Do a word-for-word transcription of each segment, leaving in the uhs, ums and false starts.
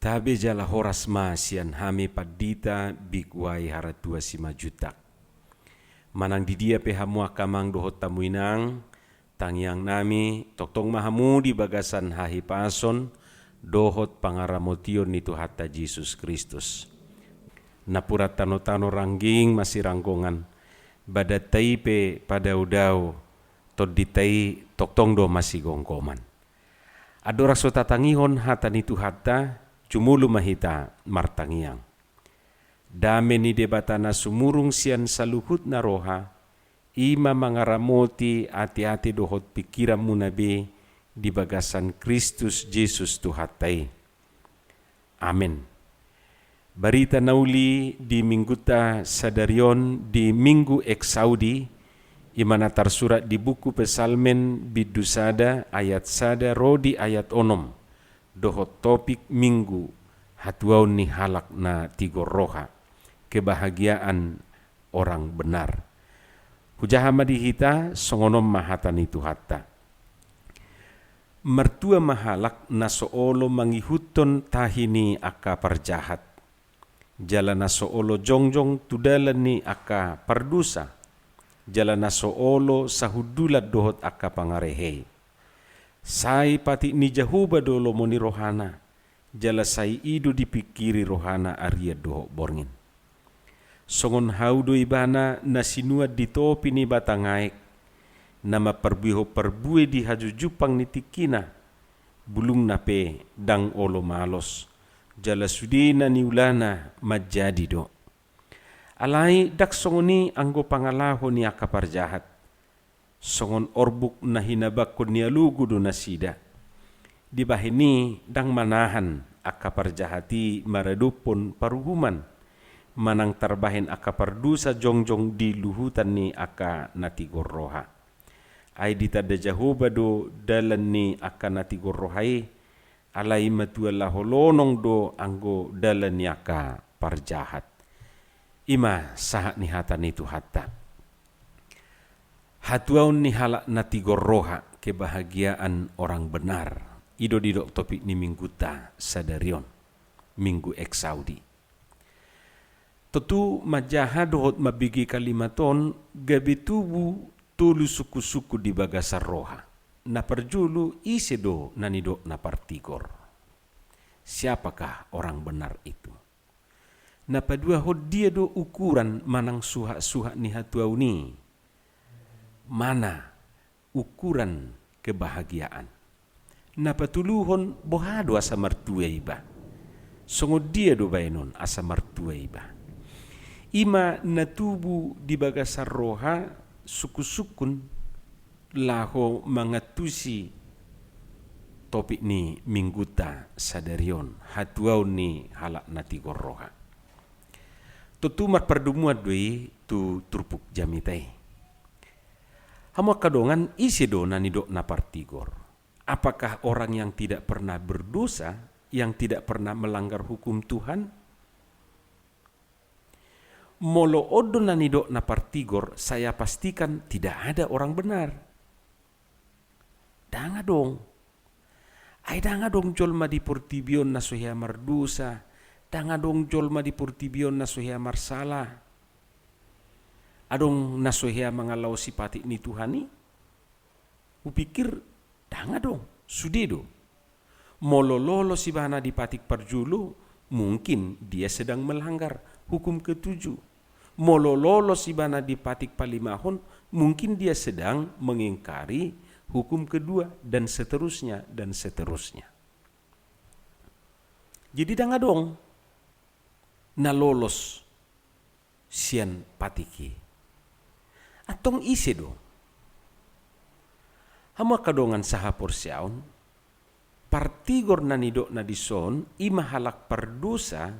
Tabe jala horas ma sian hami pandita biguai haratua Simanjuntak. Manang di dia pe hamu angka amang dohot hamu inang, tangiang nami, tongtong ma hamu di bagasan hahipason dohot pangaramotion ni Tuhanta Jesus Kristus. Napuran tano-tano rangging masiranggongan, badanta i pe padao-dao, tondinta i tongtong do masigomgoman. Andorang so tatangihon hata ni Tuhanta, jumolo ma hita martangiang. Dame ni Debata na sumurung sian saluhutna roha, i ma mangaramoti ate-ate dohot pingkiranmuna be di bagasan Kristus Jesus Tuhanta i. Amen. Barita na uli di minggunta sadari on di Minggu Exaudi, i ma na tarsurat di buku Psalmen bindu sada ayat sada ro di ayat onom, dohot topik Minggu, hatuaon ni halak na tigor roha, kebahagiaan orang benar. Hujaha ma di hita, songon on ma hata ni Tuhanta. Martua ma halak na so olo mangihuthon tahi ni angka parjahat, jala na so olo jongjong tu dalan ni angka pardosa, jala na so olo sahundulan dohot angka pangarehei. Sai patik ni Jahowa do lomo ni rohana, jala sai i do dipingkiri rohana arian dohot borngin. Songon hau do ibana na sinuan di topi ni batang aek, na mamparbuehon parbue di hajujumpang ni tingkina, bulungna pe ndang olo malos, jala sude na niulana manjadi do. Alai ndang songon i anggo pangalaho ni angka parjahat. Songon orbuk na hinabanghon ni alogo do nasida. Dibahen i ndang manahan angka parjahat i maradophon paruhuman, manang tarbahen angka pardosa jongjong di luhutan ni angka na tigor roha. Ai ditanda Jahowa do dalan ni angka na tigor roha i, alai matua laho lonong do anggo dalan ni angka parjahat. I ma sahat ni hata ni Tuhanta. Hatuaon ni halak na tigor roha, kebahagiaan orang benar. I do didok topik ni minggunta sadari on, Minggu Exaudi. Tontu manjaha dohot mambege kalimat on gabe tubu tolu sungkun-sungkun di bagasan roha. Na parjolo, ise do na nidok na partigor? Siapakah orang benar itu? Na paduahon, dia do ukuran manang suhat-suhat ni hatuaon i? Mana ukuran kebahagiaan? Na patoluhon, boha do asa martua iba? Songon dia do baenon asa martua iba? I ma na tubu di bagasan roha sungkun-sungkun laho mangantusi topik ni minggunta sadari on, hatuaon ni halak na tigor roha. Tontu marpardomuan do i tu turpuk jamita i. Hamu angka dongan, ise do na nidok na partigor? Apakah orang yang tidak pernah berdosa, yang tidak pernah melanggar hukum Tuhan? Molo on do na nidok na partigor, saya pastikan tidak ada orang benar. Ndang adong. Ai ndang adong jolma di portibi on na so hea mardosa, ndang adong jolma di portibi on na so hea marsala. Adong na so hea mangalaosi patik ni Tuhan i? Hupikir ndang adong, sude do. Molo lolos ibana di patik parjolo, mungkin dia sedang melanggar hukum ketujuh. Molo lolos ibana di patik palimahon, mungkin dia sedang mengingkari hukum kedua, dan seterusnya, dan seterusnya. Jadi ndang adong na lolos sian patik i. Antong ise do? Hamu angka dongan sahaporseaon, partigor na nidokna dison i ma halak pardosa,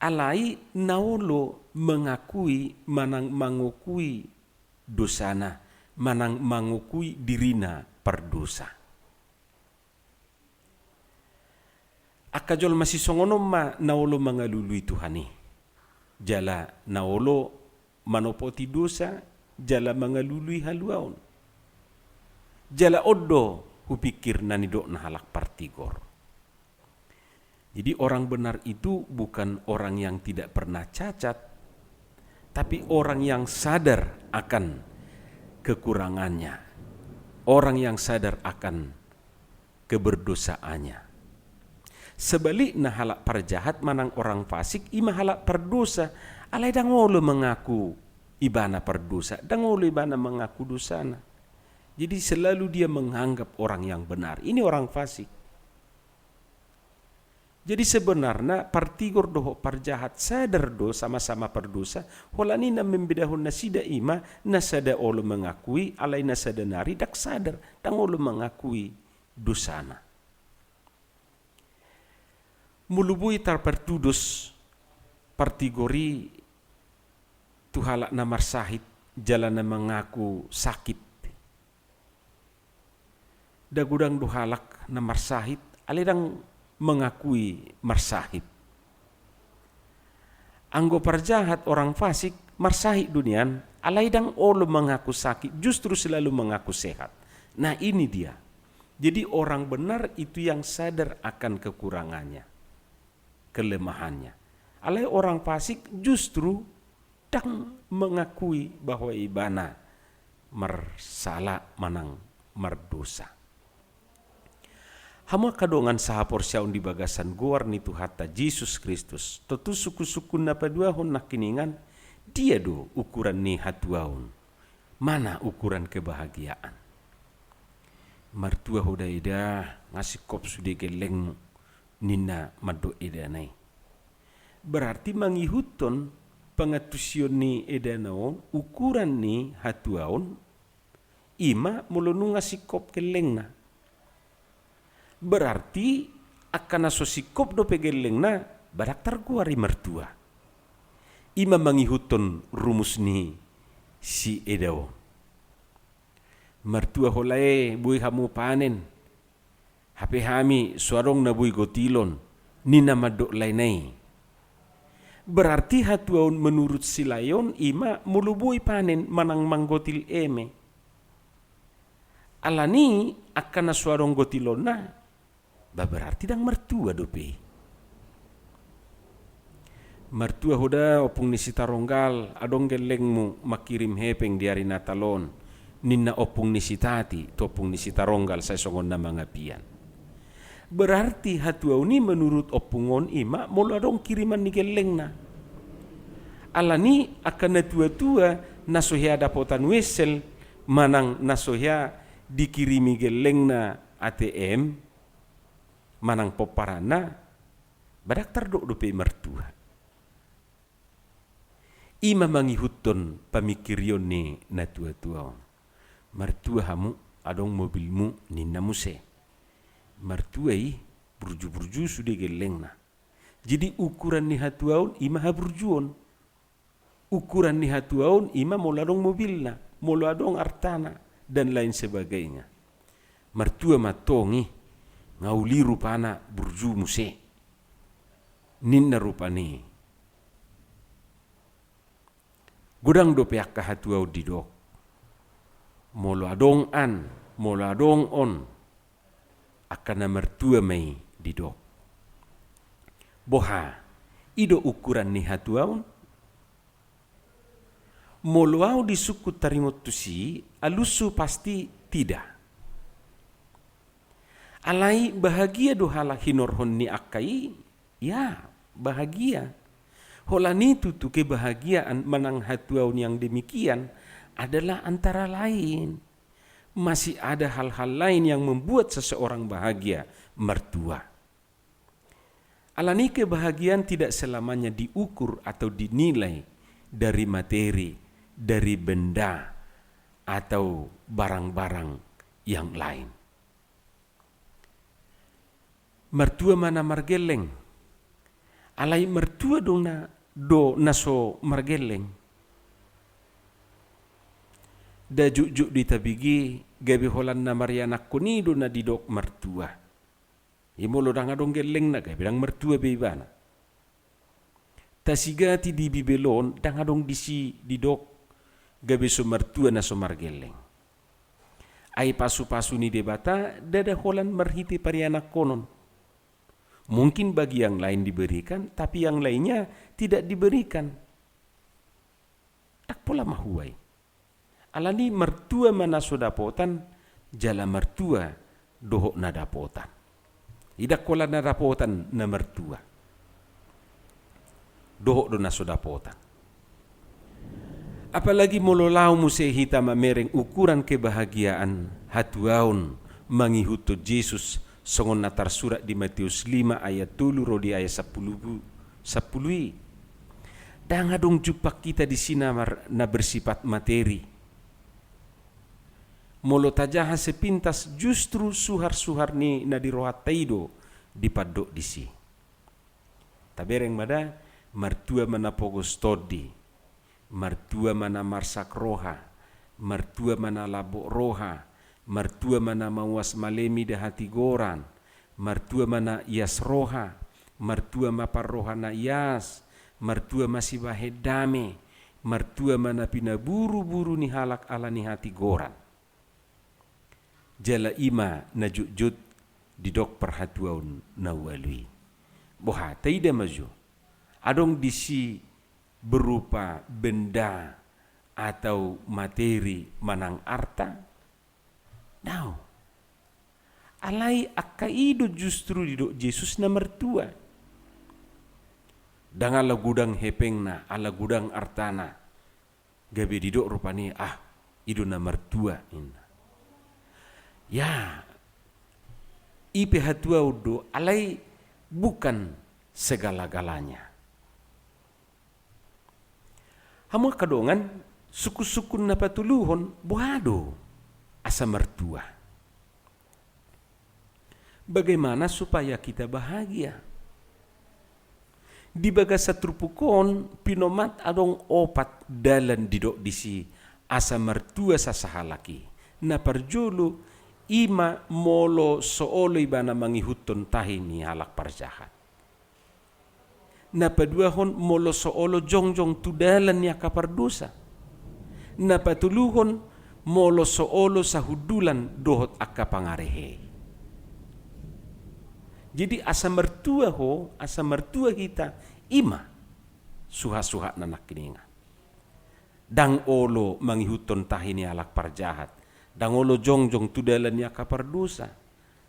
alai na olo mengakui manang mangokui dosana, manang mangokui dirina pardosa. Angka jolma sisongon on ma na olo mangalului Tuhan i, jala na olo manopoti dosa, jala mangalului haluaon. Jala on do hupikir na nidokna halak partigor. Jadi orang benar itu bukan orang yang tidak pernah cacat, tapi orang yang sadar akan kekurangannya, orang yang sadar akan keberdosaannya. Sebalikna, halak parjahat manang orang fasik i ma halak pardosa, alai ndang olo mengaku ibana pardosa, ndang olo ibana mengaku dosana. Jadi selalu dia menganggap orang yang benar. Ini orang fasik. Jadi sebenarna partigor dohot parjahat sadar do sama-sama pardosa, holan i na membedahon nasida i ma na sada olo mengakui, alai na sada nari ndang sadar, ndang olo mengakui dosana. Molo boi tarpartudos partigor i tu halak na marsahit jala na mengaku sakit. Nda godang do halak na marsahit, alai ndang mengakui marsahit. Anggo parjahat, orang fasik, marsahit do nian, alai ndang olo mengaku sakit, justru selalu mengaku sehat. Nah, ini dia. Jadi orang benar itu yang sadar akan kekurangannya, kelemahannya. Alai orang fasik justru ndang mengakui bahwa ibana marsala manang mardosa. Hamu angka dongan sahaporseaon di bagasan goar ni Tuhanta Jesus Kristus, tontu sungkun-sungkun na paduahon nangkiningan, dia do ukuran ni hatuaon? Mana ukuran kebahagiaan? Martua ho da eda, nga singkop sude gellengmu, ninna mandok edana i. Berarti mangihuthon pangantusion ni edana on, ukuran ni hatuaon i ma molo nunga singkop gellengna. Berarti angka na so singkop dope gellengna, ba ndang targoar i martua. I ma mangihuthon rumus ni si eda on. Martua ho lae, boi hamu panen. Hape hami so adong na boi gotilon, ninna mandok laena i. Berarti hatuaon menurut si lae on i ma molo boi panen manang manggotil eme. Alani angka na so adong gotilonna, ba berarti ndang martua dope i. Martua ho da, ompung ni si Taronggal, adong gellengmu mangkirim hepeng di ari Natal on, ninna ompung ni si Tati tu ompung ni si Taronggal sai songon na mangapian. Berarti hatuaon i menurut ompung on i ma molo adong kiriman ni gellengna. Alani angka na tua-tua na so hea dapotan wesel manang na so hea dikirimi gellengna A T M manang pomparanna, ba ndang tardok dope i martua. I ma mangihuthon pamingkirion ni na tua-tua on. Martua hamu, adong mobilmu, ninna muse. Martua i, burju-burju sude gellengna. Jadi ukuran ni hatuaon i ma haburjuon. Ukuran ni hatuaon i ma molo adong mobilna, molo adong artana, dan lain sebagainya. Martua ma antong i, nga uli rupana burju muse, ninna rupani. Godang dope angka hatuaon didok. Molo adong an, molo adong on, angka na martua ma i didok. Boha, i do ukuran ni hatuaon? Molo ahu disungkun taringot tusi, alushu pasti tidak. Alai bahagia do halak hinorhon ni angka i? Ya, bahagia. Holan i tutu kebahagiaan manang hatuaon yang demikian adalah antara lain. Masih ada hal-hal lain yang membuat seseorang bahagia, martua. Alani kebahagiaan tidak selamanya diukur atau dinilai dari materi, dari benda, atau barang-barang yang lain. Martua ma na margelleng. Alai martua do na, do na so margelleng. Nda jotjot do i tabege, gabe holan na marianakhon i do na didok martua. I molo ndang adong gellengna, gabe ndang martua be ibana. Tasigati di Bibel on, ndang adong disi didok gabe so martua na so margelleng. Ai pasupasu ni Debata ndada holan marhite parianakhonon. Mungkin bagi yang lain diberikan, tapi yang lainnya tidak diberikan. Ndang pola mahua i. Alani martua ma na so dapotan, jala martua dohot na dapotan. I ndang holan na dapotan na martua. Dohot do na so dapotan. Apalagi molo laho muse hita mamereng ukuran kebahagiaan hatuaon mangihuthon Jesus songon na tarsurat di Matius lima ayat tolu ro di ayat sampulu, sampulu i. Ndang adong jumpang hita disi na mar-, na bersifat materi. Molo tajaha sepintas justru suhar-suhar ni na di rohanta i do dipandok disi. Tabereng ma da, martua ma na pogos tondi, martua ma na marsak roha, martua ma na lambok roha, martua ma na mauas malemi da hatigoran, martua ma na ias roha, martua ma parroha na ias, martua ma sibahen dame, martua ma na pinaburu-buru ni halak ala ni hatigoran. Jala i ma na jotjot didok parhatuaon na ualu i. Boha, taida ma jo. Adong disi berupa benda atau materi manang arta? Dao. Alai angka i do justru didok Jesus na martua. Ndang ala godang hepengna, ala godang artana. Gabe didok rupani, ah, i do na martua, ninna. Ya, i pe hatuaon do, alai bukan segala-galanya. Hamu angka dongan, sungkun-sungkun na patoluhon, boha do asa martua? Bagaimana supaya kita bahagia? Di bagasan turpuk on, pinomat adong opat dalan didok disi asa martua sasahalak i. Na parjolo, i ma molo so olo ibana mangihuthon tahi ni halak parjahat. Na paduahon, molo so olo jongjong tu dalan ni angka pardosa. Na patoluhon, molo so olo sahundulan dohot angka pangarehe. Jadi asa martua ho, asa martua hita, i ma suhat-suhatna nangkiningan. Ndang olo mangihuthon tahi ni halak parjahat. Ndang olo jongjong tu dalan ni angka pardosa.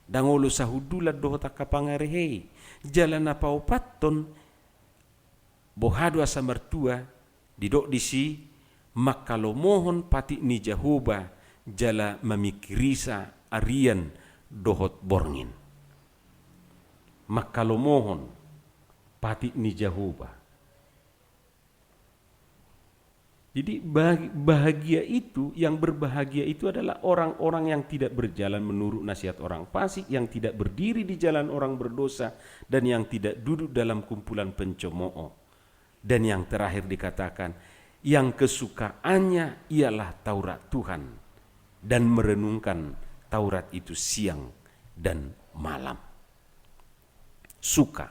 Ndang olo sahundulan dohot angka pangarehe i. Jala na paopathon, boha do asa martua, didok disi, manghalomohon patik ni Jahowa jala mamingkirisa arian dohot borngin. Manghalomohon patik ni Jahowa. Jadi, bah-, bahagia itu, yang berbahagia itu adalah orang-orang yang tidak berjalan menurut nasihat orang fasik, yang tidak berdiri di jalan orang berdosa, dan yang tidak duduk dalam kumpulan pencemooh. Dan yang terakhir dikatakan, yang kesukaannya ialah Taurat Tuhan, dan merenungkan Taurat itu siang dan malam. Suka.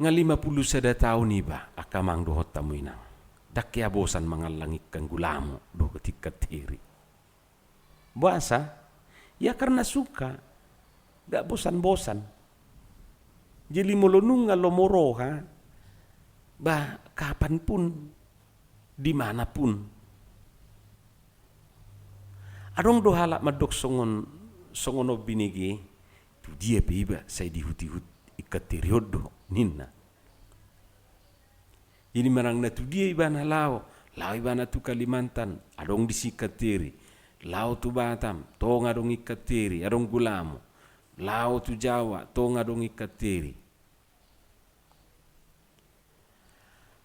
Nga lima pulu sada taon iba, angka amang dohot hamu inang. Ndang hea bosan mangallang ingkon gulamu dohot ingkon tiri. Boasa? Ya karena suka. Nggak bosan-bosan. Jadi molo nunga lomo roha, bah, kapan pun, di mana pun. Adong do halak mandok songon, songon on binege, tu dia pe iba sai diihut-ihut ingkon tiri on do, ninna. Jadi manang na tu dia ibana laho, laho ibana tu Kalimantan, adong disi ingkon tiri. Laho tu Batam, tong adong ingkon tiri, adong gulamu. Laho tu Jawa, tong adong ingkon tiri.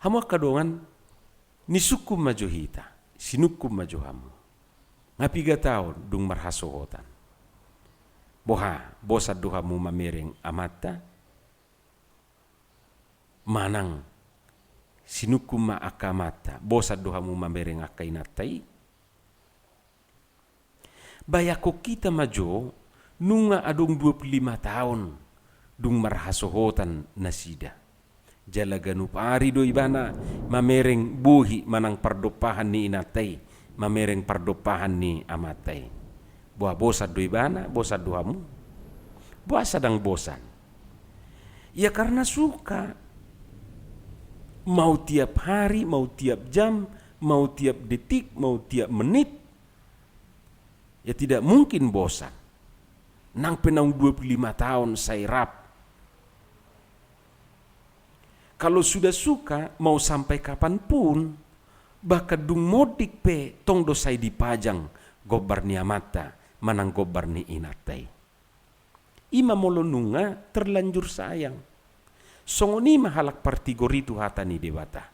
Hamu angka dongan, nisungkun ma jo hita, sinungkun ma jo hamu. Nga piga taon dung marhasohotan. Boha, bosan do hamu mamereng amanta? Manang sinungkun ma angka amanta, bosan do hamu mamereng angka inanta i? Bayangkon hita ma jo, nunga adong dua pulu lima taon dung marhasohotan nasida. Jala ganup ari do ibana mamereng bohi manang pardompahan ni inanta i, mamereng pardompahan ni amanta i. Boha, bosan do ibana, bosan do hamu? Boasa ndang bosan? Ya karena suka. Mau tiap hari, mau tiap jam, mau tiap detik, mau tiap menit. Ya tidak mungkin bosan. Nang pe naung dua puluh lima taon sai rap. Kalau sudah suka, mau sampai kapanpun, bahkan dung monding pe tong do sai dipajang gombar ni amanta manang gombar ni inanta i. I ma molo nunga terlanjur sayang. Songon i ma halak partigor i tu hata ni Debata.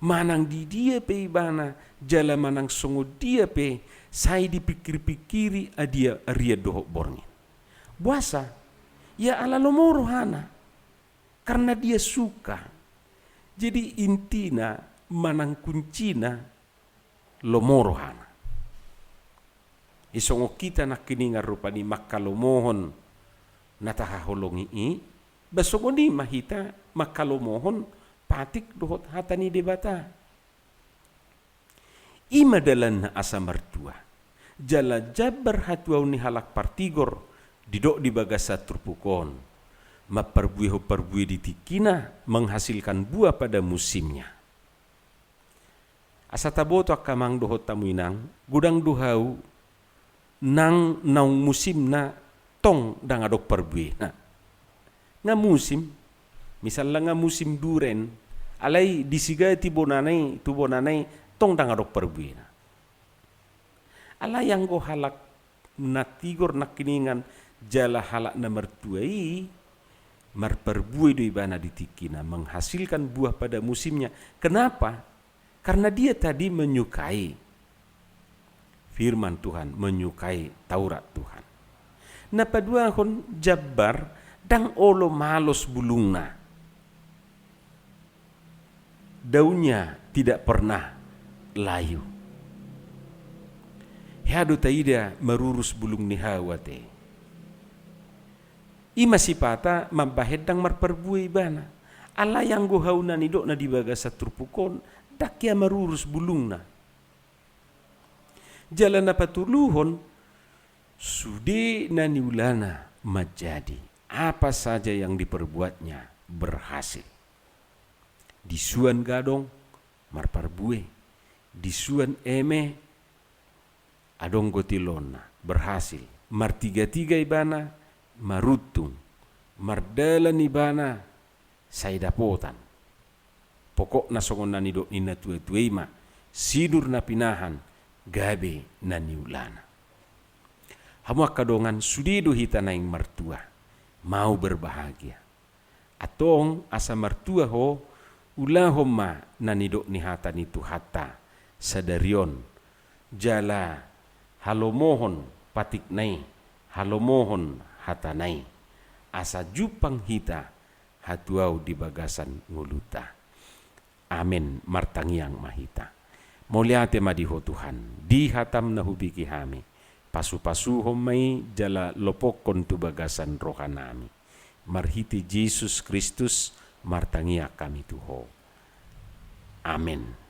Manang di dia pe ibana, jala manang songon dia pe, sai dipikir-pikiri adia arian dohot borngin. Boasa? Ya ala lomo rohana. Karena dia suka. Jadi intina manang kuncina lomo rohana. Isongon hita nangkiningan rupani mangkalomohon na tahaholongi i, ba songon i ma hita mangkalomohon patik dohot hata ni Debata. I ma dalanna asa martua. Jala jambar hatuaon ni halak partigor didok di bagasan turpuk on. Mamparbuehon parbue di tingkina menghasilkan buah pada musimnya. Asa taboto angka amang dohot hamu inang, godang do hau nang naung musimna tong ndang adong parbuena. Nga musim, misalna nga musim duren, alai disigati bonana i, tu bonana i, tong ndang adong parbuena. Alai anggo halak na tigor nangkiningan jala halak na martua i, marparbue do ibana di tingkina, menghasilkan buah pada musimnya. Kenapa? Karena dia tadi menyukai firman Tuhan, menyukai Taurat Tuhan. Na paduahon, jambar ndang olo malos bulungna. Daunnya tidak pernah layu. Hea do taida marurus bulung ni hau ate. I ma sipata mambahen ndang marparbue ibana. Alai anggo hau na nidokna di bagasan turpuk on, ndang hea marurus bulungna. Jala na patoluhon, sude na niulana manjadi, apa saja yang diperbuatnya berhasil. Disuan gadong, marparbue. Disuan eme, adong gotilonna, berhasil. Martigatiga ibana, maruntung. Mardalan ibana, sai dapotan. Pokokna songon na nidok ni natuatua i ma, sinur na pinahan, gabe na niulana. Hamu angka dongan, sude do hita naeng martua, mau berbahagia. Antong asa martua ho, ulahon ma na nidok ni hata ni Tuhanta sadari on, jala halomohon patikna i, halomohon hatana i, asa jumpang hita hatuaon di bagasan ngolunta. Amen. Martangiang ma hita. Mauliate ma di Ho Tuhan, di hatam na hubege hami. Pasupasuhon ma i jala lopokkon tu bagasan rohanami. Marhite Jesus Kristus martangiang hami tu Ho. Amen.